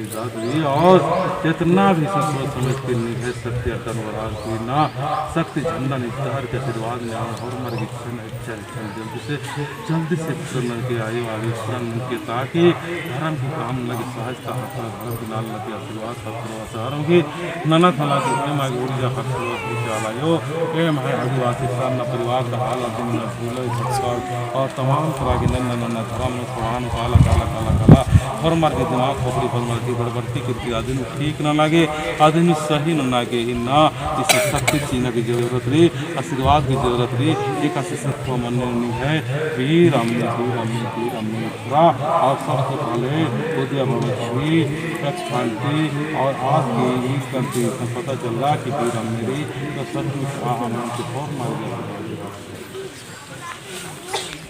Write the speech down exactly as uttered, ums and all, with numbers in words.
करी जात रई और जेतना भी संतोष समेत के निभे शक्ति अड्डा नू बरआ की ना शक्ति झंडा नू इजतार के आशीर्वाद नेआ होरमर गे इच्छन इच्छन इच्छन जल्दी से जल्दी से पूरा ननके आयो आवेश ननके ताकि धर्म की काम लगे सहज का हकला धर्म की नाल लगे आशीर्वाद का पूरा धर्म की नना थना की एमा गे ऊर्जा का पूरा पूजा लायो। एम है आदिवासी सरना परिवार का हाल अदिन न भूले सकल और तमाम तरह की नन्ना नन्ना धर्म में प्रधान काला काला काला काला होरमर की दिमाग खोपड़ी होरमर की गड़बड़ती कीर्ति अदिन ठीक नना गे अदिन सही नना गे ही ना इस शक्ति चीना की जरूरत रई। आशीर्वाद की जरूरत रई। एकासे सत्व मन्ने नहीं है। वीर अम्मी, वीर अम्मी, वीर अम्मी। और सबसे पहले उदय भवन श्री रक्षांति और आज की इस तंती से पता चल रहा कि वीर अम्मी रई, तो सचमुच आ अम्मी के बहुत मार गया।